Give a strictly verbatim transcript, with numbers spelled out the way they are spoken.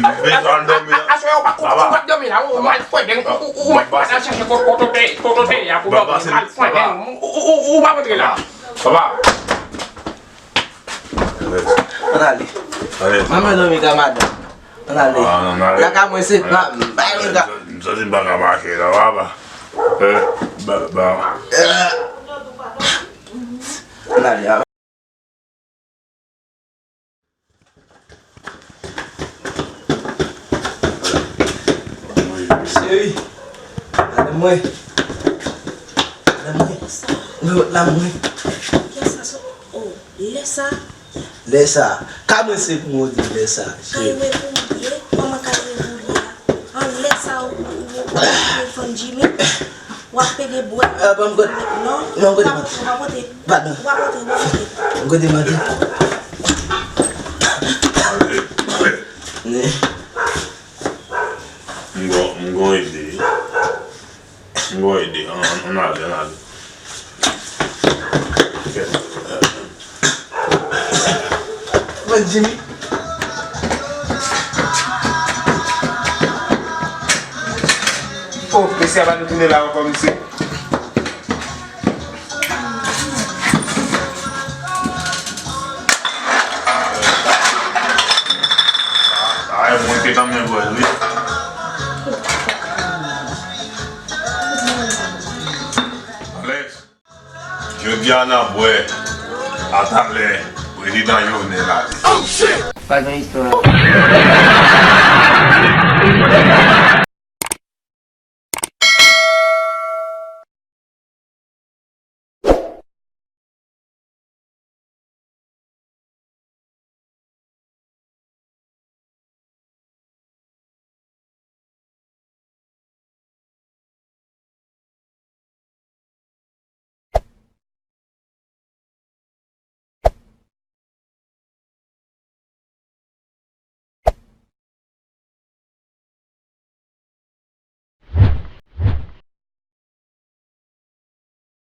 vin, vin, al dòmi la. Aswè ou pa, ou pa dòmi la, ou mal fwè, ou, ou, ou mal fwè, al chèche kote, kote, kote, kote, ya pou dòmi, mal fwè, ou, ou, ou pa rantre la. Papa. Ann ale. Ann ale. Manman dòmi ka madanm. Ann ale. Ah, ann ale. Lakay mwen se pa, pa yon ka. M santi m pa ka mache la, papa. Eh, ba, ba. Ann ale. Cheri, madanm mwen. Madanm mwen. Mwen wòt la mwen. Kiyès sa, oh, lè sa. Lè sa. Ka mwen se pou mwen di lè sa, cheri. Kay mwen pou mwen ye, kòman kay mwen pou ye a? An lè sa ou, ou, ou, ou, ou fann Jimmy? W ap pede bwè. Ah, ban m kote. Non, ban m kote, w ap antre, w ap antre. Pardon. W ap antre, w ap antre. Ban m kote, mande. Ne. M gon, m gon ide. M gon ide. Ann, ann, ann ale, ann ale. Mwen Jimmy. Oh, mesye a pa nou tounen la ankò, mesye. Ay, mwen te kanmenm vòl, wi. Alex. Jodi a n ap bwè, a talè, prezidan Jovenel ale. Oh, shit! Pa gen istwa.